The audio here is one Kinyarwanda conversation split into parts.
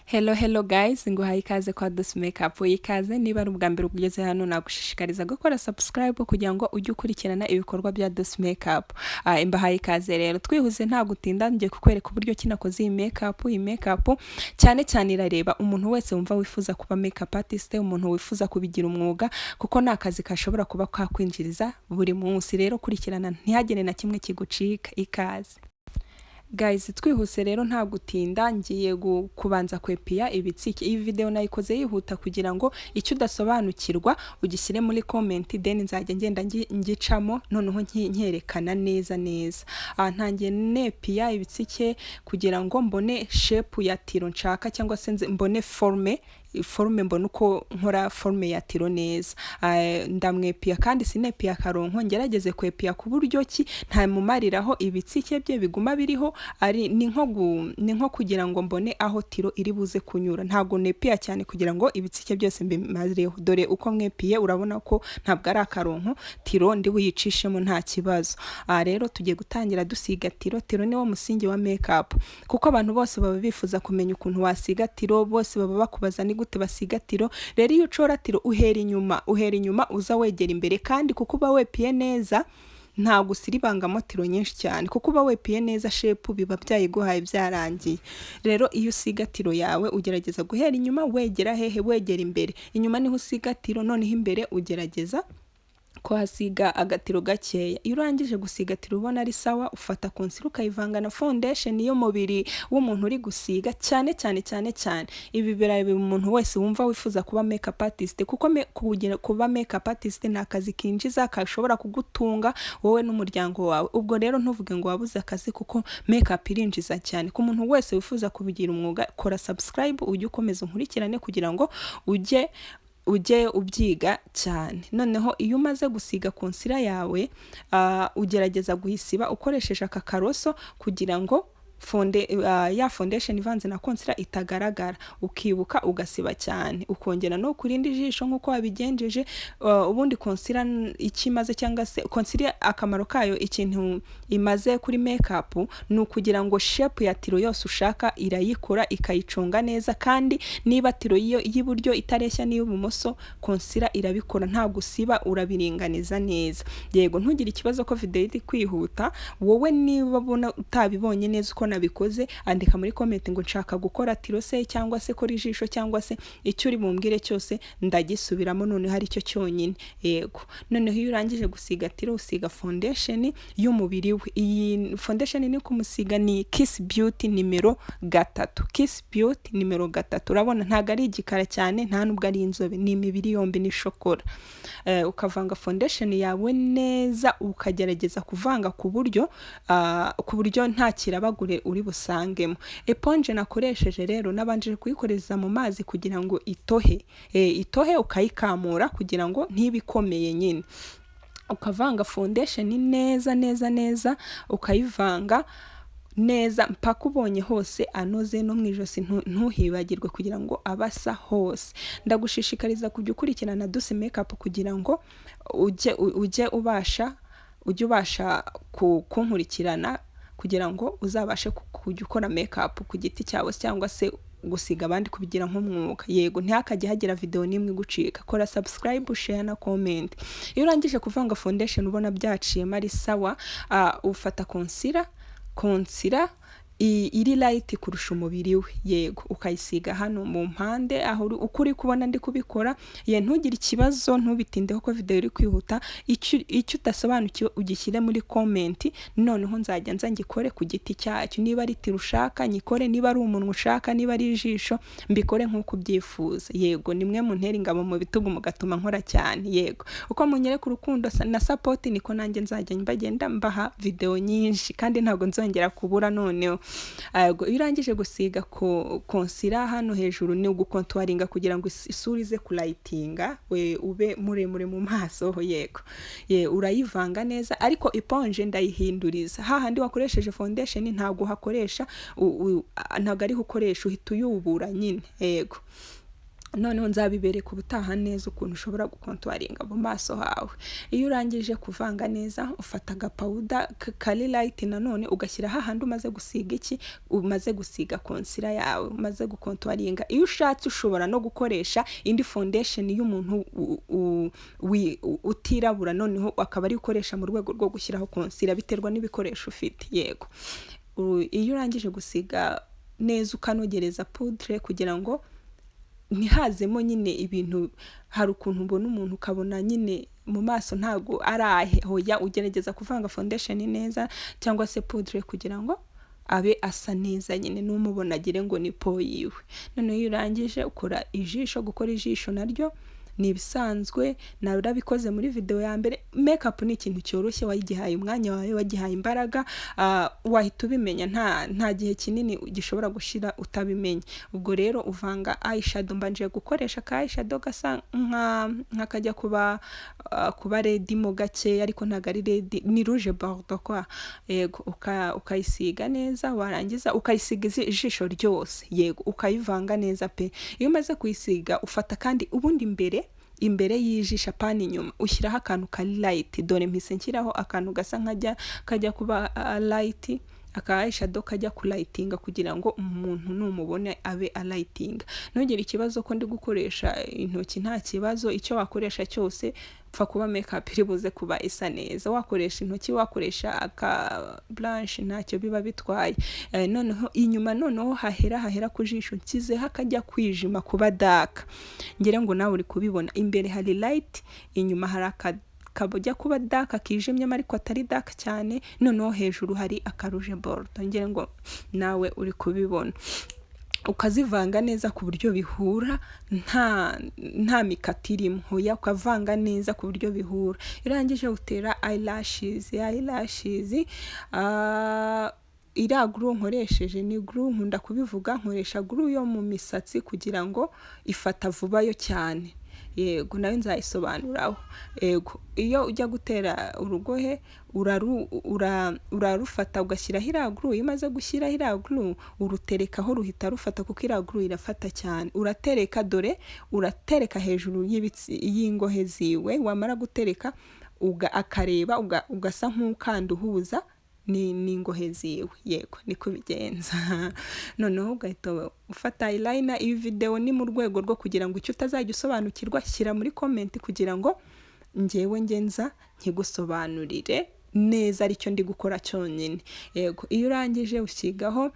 Hello, hello guys, nguhaye ikaze kwa Dos Makeup. Ikaze niba ari ubwa mbere ugeze hano, nagushishikariza gukora subscribe kugira ngo ujye ukurikirana ibikorwa bya Dos Makeup. Mbahaye ikaze rero, twihuse nta gutinda, ngiye kukwereka uburyo ki nakoze iyi makeup. Iyi makeup cyane cyane irareba umuntu wese wumva wifuza kuba makeup artist, umuntu wifuza kubigira umwuga, kuko ni akazi kashobora kuba kakwinjiriza buri munsi. Rero kurikirana ntihagire na kimwe kigucika. Ikaze guys, twihuse rero nta gutinda, ngiye kubanza kwepiya ibitsike. Iyi video nayikoze yihuta kugira ngo icyo udasobanukirwa ugishyire muri comment, then nzajya ngenda ngicamo noneho nkerekana neza neza. Ntangiye nepiya ibitsike kugira ngo mbone shape ya tiro nshaka, cyangwa se mbone forme, mbone uko nkora forme ya tiro neza. Ndamwepiya kandi sinepiya akaronko, ngerageze kwepiya ku buryo ki ntamumariraho ibitsike bye, biguma biriho. Ari ni nko kugira ngo mbone aho tiro iri buze kunyura. Ntabwo nepiya cyane kugira ngo ibitsike byose mbimareho. Dore uko mwepiye, urabona ko ntabwo ari akaronko, tiro ndi buyicishemo nta kibazo. Rero tugiye gutangira dusiga tiro. Tiro niwo musingi wa makeup, kuko abantu bose baba bifuza kumenya ukuntu wasiga tiro, bose baba bakubaza ni gute basiga tiro. Rero iyo ucora tiro uhera inyuma uza wegera imbere, kandi kuko uba wepiye neza ntabwo usiribangamo tiro nyinshi cyane, kuko uba wepiye neza, shape biba byayiguhaye byarangiye. Rero iyo usiga tiro yawe ugerageza guhera inyuma wegera hehe? Wegera imbere. Inyuma niho usiga tiro, noneho imbere ugerageza kuhasiga agatiro gakeya. Iyo urangije gusiga tiro ubona ari sawa, ufata concealer ukayivanga na foundation y'umubiri w'umuntu uri gusiga. Cyane cyane cyane cyane ibi bireba umuntu wese wumva wifuza kuba makeup artist, kuko kuba makeup artist ni akazi kinjiza, kashobora kugutunga wowe n'umuryango wawe. Ubwo rero ntuvuge ngo wabuze akazi, kuko makeup irinjiza cyane. Ku muntu wese wifuza kubigira umwuga, kora subscribe ujye ukomeza unkurikirane kugira ngo ujye ubyiga cyane. Noneho iyo umaze gusiga concealer yawe, ugerageza guhisiba ukoresheje aka karoso kugira ngo ya foundation ivanze na concealer itagaragara, ukibuka ugasiba cyane, ukongera no kurindi jisho nk'uko wabigenjeje. Ubundi concealer icyo imaze, cyangwa se concealer akamaro kayo, ikintu imaze kuri makeup ni ukugira ngo shape ya tiro yose ushaka irayikora, ikayiconga neza. Kandi niba tiro y'iburyo itareshya n'iy'ubumoso, concealer irabikora, ntabwo usiba, urabiringaniza neza. Yego, ntugire ikibazo ko video iri kwihuta. Wowe niba ubona utabibonye neza uko nabikoze, andika muri comment ngo nshaka gukora tiro se, cyangwa se kora ijisho, cyangwa se icyo uri bumbwire cyose ndagisubiramo, noneho ari cyo cyonyine. Yego, noneho iyo urangije gusiga tiro, usiga foundation y'umubiri we. Iyi foundation ni kumusiga ni Kiss Beauty nimero 3, Kiss Beauty nimero 3. Urabona ntabwo ari igikara cyane, nta nubwo ari inzobe, ni imibiri yombi, ni shokora. Ukavanga foundation yawe neza, ukagerageza kuvanga ku buryo nta kirabagure uri busangemo. Éponge nakoresheje rero nabanjije kuyikoreza mu mazi kugira ngo itohe, itohe, ukayikamura kugira ngo ntibe ikomeye nyine. Ukavanga foundation neza neza neza, ukayivanga neza mpaka ubonye hose anoze, no mu ijosi ntuhibagirwe kugira ngo abe asa hose. Ndagushishikariza kujya ukurikirana Duse Makeup kugira ngo ujye ubasha kunkurikirana kugira ngo uzabashe kujya ukora makeup ku giti cyawe, cyangwa se gusiga abandi, kubigira nk'umwuga. Yego, ntihakajye hagira video n'imwe igucika. Kora subscribe, share na comment. Iyo urangije kuvanga foundation ubona byaciyemo ari sawa, ufata concealer iri light kurusha umubiri we, yego, ukayisiga hano mu mpande aho uko uri kubona ndi kubikora. Ye, ntugire ikibazo, ntubitindeho ko video iri kwihuta. Icyo udasobanukiwe ugishyire muri comment, noneho nzajya nza ngikore ku giti cyacyo. Niba ari tiro ushaka nyikore, niba ari umunwa ushaka, niba ari ijisho, mbikore nk'uko ubyifuza. Yego, nimwe muntera ingabo mu bitugu mugatuma nkora cyane. Yego, uko munyereka urukundo na support, niko nanjye nzajya mbagenda mbaha video nyinshi, kandi ntabwo nzongera kubura. Noneho yego, iyo urangije gusiga concealer hano hejuru, ni ugucontouringa kugira ngo isura ize kulightinga, we ube muremure mu maso. Yego ye, urayivanga neza, ariko éponge ndayihinduriza hahandi wakoresheje foundation. Ntabwo uhakoresha, ntabwo ariho ukoresha, uhita uyubura nyine. Yego. Noneho nzabibereka ubutaha neza ukuntu ushobora gukontouringa mu maso hawe. Iyo urangije kuvanga neza, ufata agapowder kari light, nanone ugashyira hahandi umaze gusiga iki, umaze gusiga concealer yawe, umaze gukontouringa. Iyo ushatse ushobora no gukoresha indi foundation y'umuntu utirabura, noneho akaba ari ukoresha mu rwego rwo gushyiraho concealer. Biterwa n'ibikoresho ufite. Yego, iyo urangije gusiga neza, ukanogereza poudre kugira ngo ntihazemo nyine ibintu. Hari ukuntu ubona umuntu ukabona nyine mu maso ntago ari ahe. Hoya, ugerageza kuvanga foundation neza cyangwa se poudre kugira ngo abe asa neza nyine, n'umubona agire ngo ni peau yiwe. Noneho iyo urangije ukora ijisho. Gukora ijisho naryo ni ibisanzwe, narabikoze muri video ya mbere. Makeup ni ikintu cyoroshye, wayigihaye umwanya wawe, wagihaye imbaraga, wahita ubimenya. Nta gihe kinini gishobora gushira utabimenya. Ubwo rero uvanga eyeshadow. Mbanje gukoresha ka eyeshadow gasa nka nk'akajya kuba red mo gake, ariko ntabwo ari red, ni rouge bordeaux kwa. Yego, ukayisiga neza, warangiza ukayisiga ijisho ryose. Yego, ukayivanga neza pe. Iyo umaze kuyisiga, ufata kandi ubundi imbere y'ijisho, apana inyuma, ushyiraho akantu ka light. Dore mpise nshyiraho akantu gasa nkajya kajya kuba light, aka eyeshadow kajya kulightinga kugira ngo umuntu numubone abe alightinga. Ntugire ikibazo ko ndi gukoresha intoki, nta kibazo, icyo wakoresha cyose pfa kuba makeup iri buze kuba isa neza. Wakoresha intoki, wakoresha aka brush, ntacyo biba bitwaye. Noneho inyuma, noneho hahera ku jisho, nshyizeho akajya kwijima kuba dark. Ngira ngo nawe uri kubibona, imbere hari light, inyuma hari aka kajya kuba dark kijimyemo ariko atari dark cyane, noneho hejuru hari aka rouge bordeaux. Ngira ngo nawe uri kubibona. Ukazivanga neza ku buryo bihura, nta mikati irimo. Hoya, ukavanga neza ku buryo bihura. Iyo urangije utera eyelashes. Eyelashes, iriya glue nkoresheje ni glue, nkunda kubivuga, nkoresha glue yo mu misatsi kugira ngo ifata vuba yo cyane. Yego, nayo nzayisobanuraho. Yego, iyo ujya gutera urugohe, urarufata ugashyiraho iriya glue. Iyo umaze gushyiraho iriya glue, uruterekaho, ruhita rufata kuko iriya glue irafata cyane. Uratereka, dore uratereka hejuru y'ingohe ziwe. Wamara gutereka, akareba, ugasa nk'ukanda uhuza n'ingohe ziwe. Yego, niko bigenza. Noneho ugahita ufata eyeliner. Iyi video ni mu rwego rwo kugira ngo icyo utazajya usobanukirwa, shyira muri comment kugira ngo njyewe ngenza nkigusobanurire neza, aricyo ndi gukora cyonyine. Yego, iyo urangije usigaho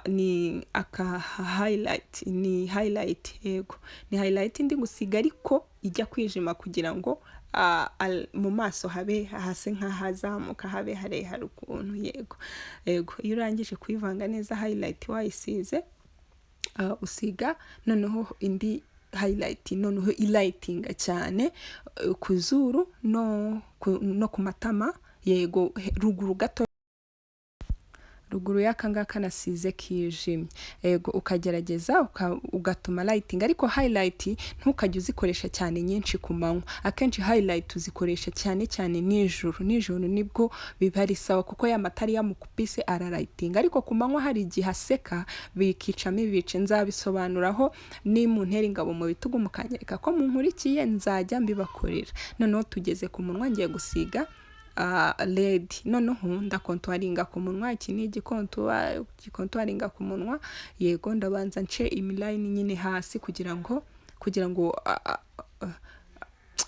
ni aka highlight, ni highlight. Yego, ni highlight ndi gusiga ariko ijya kwijima kugira ngo mu maso habe hase nk'ahazamuka, habe harehare ukuntu. Yego, iyo urangije kuyivanga neza, highlight wayisize, usiga noneho indi highlight, noneho ilightinga cyane, ku zuru no ku matama. Yego, ruguru gato, ruguru y'aka ngaka nasize kijimye. Yego, ukagerageza ugatuma lighting. Ariko highlight ntukajye uzikoresha cyane nyinshi ku manywa. Akenshi highlight uzikoresha cyane cyane nijoro. Nijoro nibwo biba ari sawa kuko ya matara yamukupise aralightinga, ariko ku manywa hari igihe aseka bikicamo ibice. Nzabisobanuraho ni mu ntera ingabo mu bitugu, mukanyereka ko munkurikiye, nzajya mbibakorera. Noneho tugeze ku munwa, ngiye gusiga red. Noneho ndakontouringa ku munwa. Iki ni igicontour gikontouringa ku munwa. Yego, ndabanza nce imiline nyine hasi kugira ngo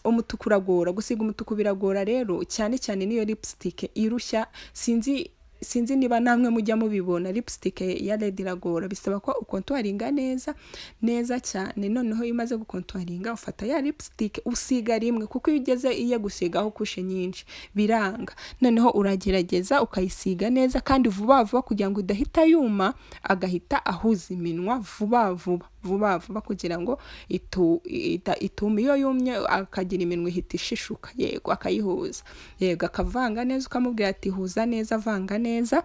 umutuku uragora gusiga, umutuku biragora rero, cyane cyane niyo lipstick irushya. Sinzi niba namwe mujya mubibona, lipstick ya red iragora, bisaba ko ukontouringa neza neza cyane. Noneho iyo umaze gukontouringa, ufata ya lipstick usiga rimwe, kuko iyo ugeze iyo gusigaho couche nyinshi biranga. Noneho uragerageza ukayisiga neza kandi vuba vuba kugira ngo idahita yuma, agahita ahuza iminwa vuba vuba vuba vuba kugira ngo ituma. Iyo yumye akagira iminwa ihita ishishuka. Yego, akayihuza. Yego, akavanga neza, ukamubwira ati: "Huza neza, vanga neza."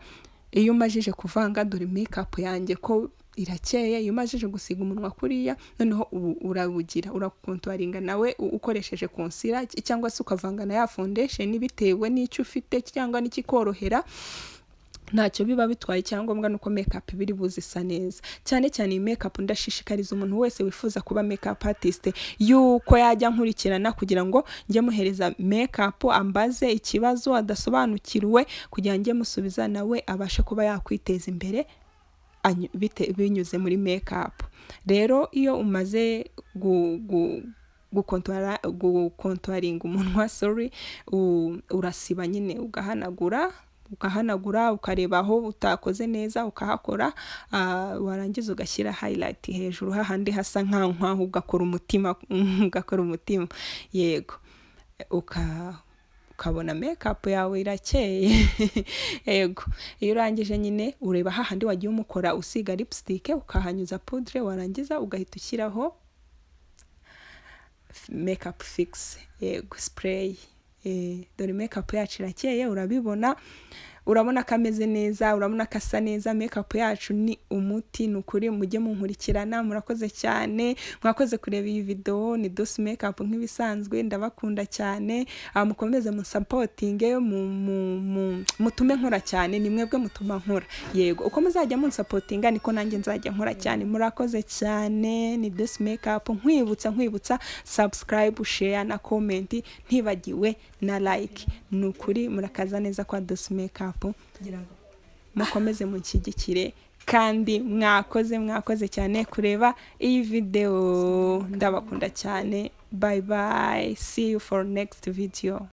Iyo umajije kuvanga, dore makeup yanjye ko irakeye. Iyo umajije gusiga umunwa kuriya, noneho urawugira urakontouringa nawe ukoresheje concealer cyangwa se ukavanga na ya foundation, bitewe n'icyo ufite cyangwa n'ikikorohera. Ntacyo biba bitwaye, icyangombwa nuko makeup biri buze isa neza. Cyane cyane iyi makeup, ndashishikariza umuntu wese wifuza kuba makeup artist yuko yajya nkurikirana kugira ngo njye muhereza makeup, ambaze ikibazo adasobanukiriwe kugira ngo njye musubiza, nawe abashe kuba yakwiteza imbere binyuze muri makeup. Rero iyo umaze gukontouringa umunwa, sorry, urasiba nyine, ugahanagura, ukareba aho utakoze neza ukahakora, warangiza ugashyira highlight hejuru hahandi hasa nkaho ugakora umutima, yego, ukabona makeup yawe irakeye. Yego, iyo urangije nyine ureba hahandi wagiye umukora usiga lipstick, ukahanyuza poudre, warangiza ugahita ushyiraho makeup fix, yego, spray. Dore makeup yacu irakeye, urabibona, urabona ko ameze neza, urabona ko asa neza. Makeup yacu ni umuti, ni ukuri mujye munkurikirana. Murakoze cyane, mwakoze kureba iyi video. Ni Dose Makeup nk'ibisanzwe, ndabakunda cyane. Mukomeze musupportinge, mutume nkora cyane, ni mwebwe mutuma nkora. Yego, uko muzajya munsupportinga niko nanjye nzajya nkora cyane. Murakoze cyane, ni Dose Makeup. Nkwibutsa subscribe, share na comment, ntibagiwe na like. Ni ukuri murakaza neza kwa Dose Makeup, mukomeze munshyigikire kandi mwakoze, mwakoze cyane kureba iyi video. Ndabakunda cyane, bye bye, see you for next video.